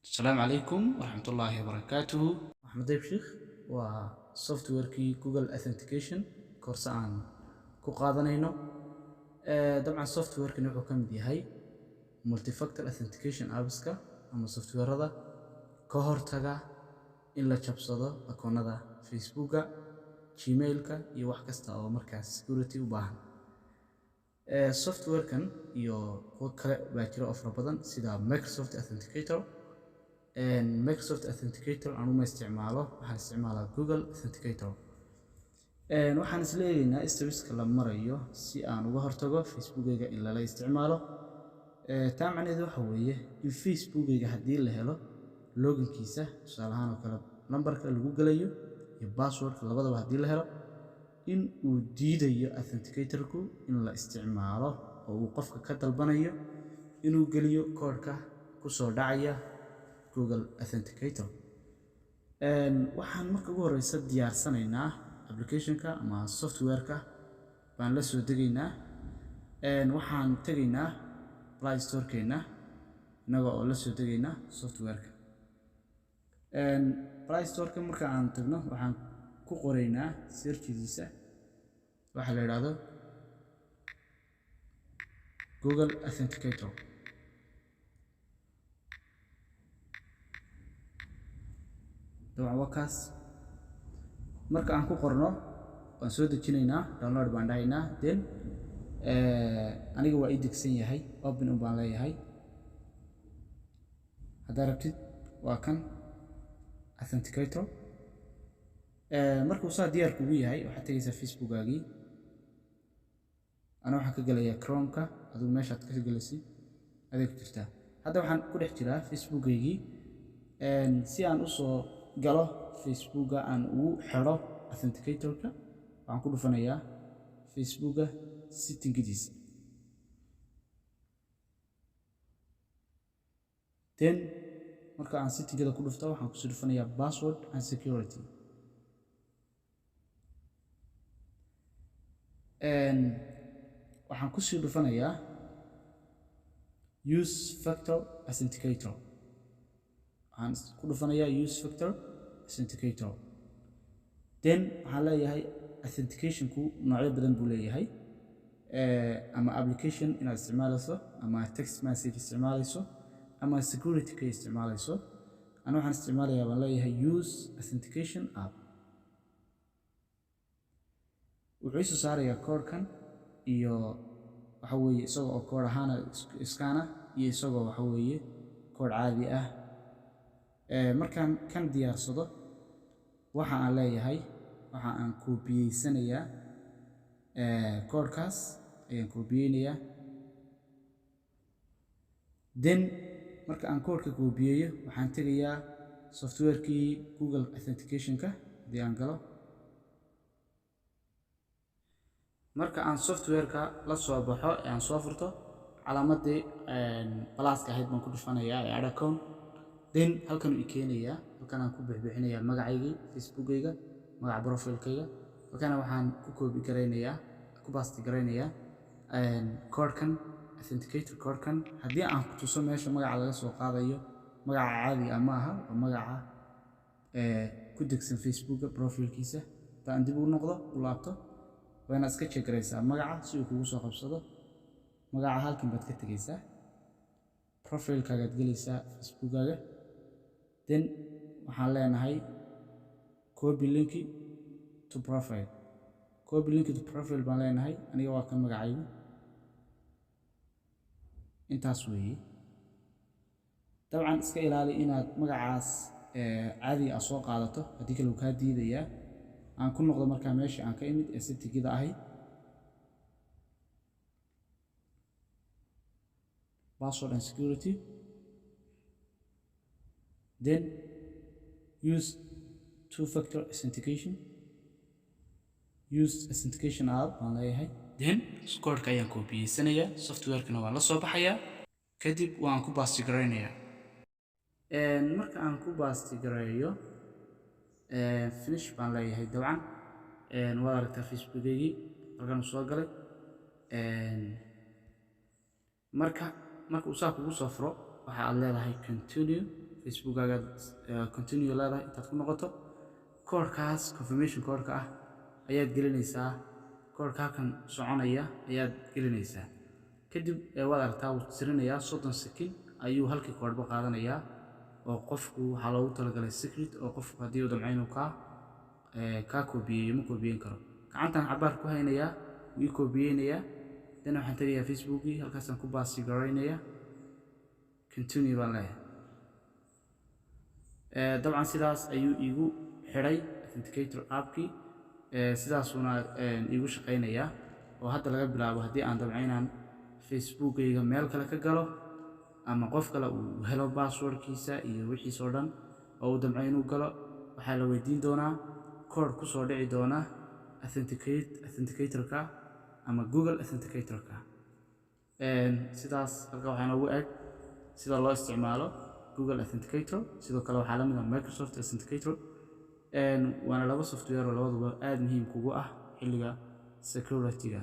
Asalaamu calaykum waraxmatullaahi wabarakaatuhu. Axmed Dayib Sheikh waa softwarekii Google Authentication course aan ku qaadanayno. Dabcan softwarekani wuxuu ka mid yahay multifactor authentication appska ama softwarada ka hortaga in la jabsado akoonada Facebooka, Gmailka iyo wax kasta oo markaas security u baahan. Softwarekan iyo kuwo kale baa jira oo fara badan sida Microsoft Authenticator. Microsoft Authenticator anu ma isticmaalo, waxaan isticmaalaa Google Authenticator. Waxaan isla eegaynaa stepska la marayo si aan uga hortago Facebookayga in lala isticmaalo. Taa macnaheedu waxa weeye in Facebookayga haddii la helo loginkiisa, tusaale ahaan oo kale lambarka lagu gelayo iyo passwordka labadaba haddii la helo, in uu diidayo authenticatorku in la isticmaalo oo uu qofka ka dalbanayo inuu geliyo koodhka ku soo dhacaya Google Authenticator. Waxaan marka ugu horeysa diyaarsanaynaa applicationka ama softwareka baan la soo degaynaa. Waxaan tegaynaa Play Store-keena innaga oo la soo degaynaa softwareka. Play Store-ka marka aan tagno, waxaan ku qoraynaa searchidiisa waxa la yidhaahdo Google Authenticator. Dabcan waa kaas. Marka aan ku qorno, waan soo dejinaynaa, download baan dhahaynaa, then aniga waa ii degsan yahay, open un baan leeyahay. Haddaa rabtid, waa kan authenticator. Markuu saa diyaar kugu yahay, waxaad tegaysaa Facebookaagii. Ana waxaan ka gelayaa Chrome-ka, adigu meeshaad ka gelaysid aday ku jirtaa. Hadda waxaan ku dhex jiraa Facebookaygii. Si aan usoo galo Facebooka aan ugu xidho authenticatorka, waxaan ku dhufanayaa Facebooka settingidiisa. Then marka aan settingada ku dhufto, waxaan kusii dhufanayaa password and security. Waxaan kusii dhufanayaa use factor authenticator. Waxaan ku dhufanayaa use factor authenticator. Then waxaan leeyahay authenticationku noocyo badan buu leeyahay, ama application inaad isticmaalayso ama text message isticmaalayso ama security key isticmaalayso. Ana waxaan isticmaalayaa baan leeyahay use authentication app. Wuxuu isoo saarayaa koodhkan iyo waxa weeye isagoo oo koodh ahaana iskaana iyo isagoo waxa weeye koodh caadi ah. Markaan kan diyaarsado, waxa aan leeyahay waxa aan koobiyeysanayaa koodhkaas ayaan koobiyeynayaa. Then marka aan koodhka koobiyeeyo, waxaan tegayaa softwarekii Google Authenticationka. Haddii aan galo, marka aan softwareka la soo baxo ee aan soo furto, calaamadii pluska ahayd baan ku dhufanayaa ee add account. Then halkan uu i keenayaa, halkan aan ku bixbixinayaa magacaygii Facebookayga, magaca profilekayga. Halkana waxaan ku copy garaynayaa, ku paste garaynayaa koodhkan authenticator koodhkan. Haddii aan ku tuso meesha magaca laga soo qaadayo, magaca caadiga ah ma aha, waa magaca ku degsan Facebooka profilkiisa. Haddii aan dib u noqdo, u laabto, waa inaad iska check garaysaa magaca si uu kugu soo qabsado magaca. Halkan baad ka tegaysaa, profilekaagaad gelaysaa Facebookaaga. Then waxaan leenahay copy link to profile. Copy link to profile baan leenahay. Aniga waa kan magacaygu, intaas weeye. Dabcan iska ilaali inaad magacaas caadiga ah soo qaadato, haddii kale uu kaa diidayaa. Aan ku noqdo markaa meesha aan ka imid ee settingida ahayd, password and security, then use two factor authentication, use authentication app baan leeyahay. Then koodhka ayaan koobiyeysanayaa, softwarekana waan la soo baxayaa, kadib waan ku paste garaynayaa. Marka aan ku paste gareeyo, finish baan leeyahay. Dabcan waad aragtaa Facebookaygii halkan uu soo galay. Marka uu saa kugu soo furo, waxa aad leedahay continue. Facebookaagaad continue leedahay. Intaad ku noqoto, koodhkaas confirmation koodhka ah ayaad gelinaysaa. Koodhka halkan soconaya ayaad gelinaysaa. Kadib waad aragtaa, wuu tirinayaa. 30 second ayuu halkii koodhba qaadanayaa, oo qofku waxaa loogu talagalay secret, oo qofku haddii uu damco inuu kaa koobiyeeyo, ma koobiyeyn karo. Gacantaan cabaar ku haynayaa, wuu ii koobiyeynayaa. Then waxaan tegayaa Facebookii, halkaasaan ku paste garaynayaa, continue baan leeyahay. Dabcan sidaas ayuu iigu xidhay authenticator appkii, sidaasuuna iigu shaqaynayaa. Oo hadda laga bilaabo, haddii aan damco inaan Facebookayga meel kale ka galo ama qof kale uu helo passwordkiisa iyo wixiis oo dhan oo uu damco inuu galo, waxaa la weydiin doonaa code kusoo dhici doona authenticatorka ama Google Authenticatorka. Sidaas halka waxaa inoogu eg sida loo isticmaalo Google Authenticator. Sidoo kale waxaa la mid ah Microsoft Authenticator, waana laba software oo labaduba aada muhiim kugu ah xilliga security-ga.